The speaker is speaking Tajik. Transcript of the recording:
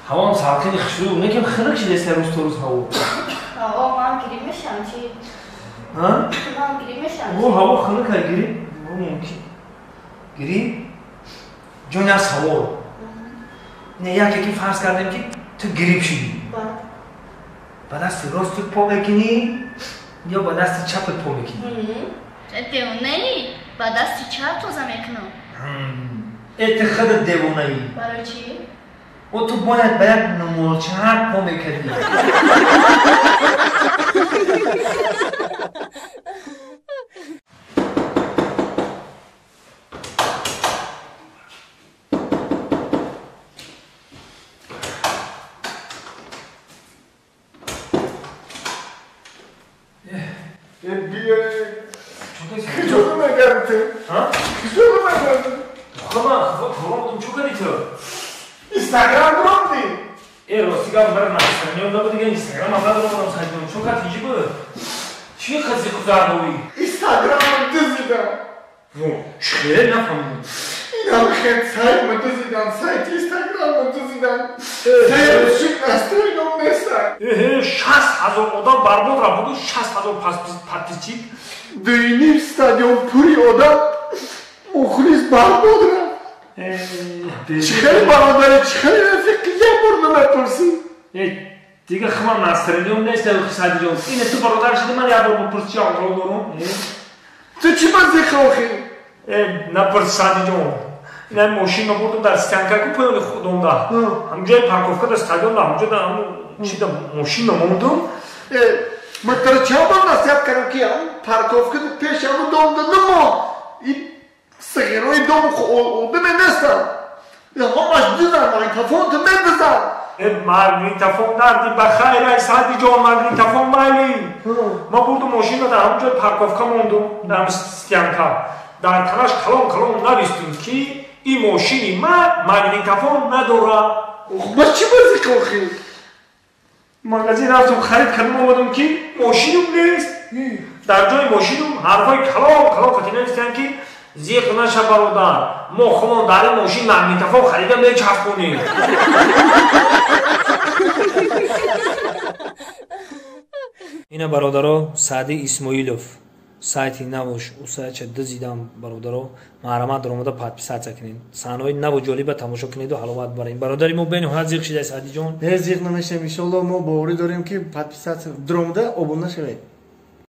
Ҳавом салқини хушрӯ, некем хунук шидест рӯз то рӯз ҳаво. Ҳаво ман гириф мешам чи? Ҳа? Ман гириф мешам. О, ҳаво хунук ай гириф. Мумкин. Гириф? Ҷон як савол. Не, яке ки фарз кардем ки ту гириф шидӣ. Ба дасти ростут по мекунӣ ё ба дасти чапат по мекунӣ? Девонаӣ? Ба дасти чап тоза мекунам. Э, ту худат девонаӣ. Барои чӣ? О, ту бояд ба як нумолчаҳак по мекардӣ. Инстаграм дромди. Э, ростига бар настроением набуд дига Инстаграм ам надромадам сайдон. Чо кат инҷи буд? Чӣ қази кузардовӣ? Инстаграмам дузидам. Во, хеле нафаҳмидам. Инам хел сайтма дузидам, сайти Инстаграмам дузидам. Сайт шуд настроением неста. Эҳе, 60 000 одам барбод рафт буд, 60 000 подписчик. Дуюним стадион пури одам мухлис барбод рафт. Чӣ хеле бародаре, чӣ хеле рафиқи, як бор намепурсӣ. Дига химам настроением нест, Садиҷон. Ине ту бародар шуди, ман як бор бипурс чи аҳвол дорум. Ту чӣ базиқа охи? Напурс, Садиҷон. Ина мошинро бурдум дар стоянка ку поёни худонда. Ҳамҷои парковка дар стадион, ҳамҷо дар чида мошинро мондум. Ман тара чанд бор насиҳат кардам ки ҳамун парковка пеши ҳамун домда намон. Сағирои дом одаме нестанд. Ҳамаш дизан, магнитофон ту медизан. Магнитофон дарди ба хайр ай Садиҷон, магнитофон майли. Ма бурдум мошинро дар ҳамон ҷои парковка мондум, дар ҳамин стоянка. Дар танаш калон калон навистум ки ин мошини ман магнитофон надорад. Ба чӣ базиқа охи? Магазин рафтум, харид кардум, омадум ки мошинум нест. Дар ҷои мошинум ҳарфҳои калон калон қати навистанд ки зиқ наша бародар, мо худмон дар ин мошин магнитофон харида мечафкунем. Ина бародаро, Саъди Исмоилов сайти навош усаяча дизидам. Бародаро, маҳрамат даромада подписаться кунед, саҳнаҳои наву ҷолиба тамошо кунеду ҳаловат баред. Бародари мо бениҳоят зиқ шида, Саъдиҷон. Не, зиқ намешавем, иншоалло. Мо боварӣ дорем ки подписаться даромада обуна шавед.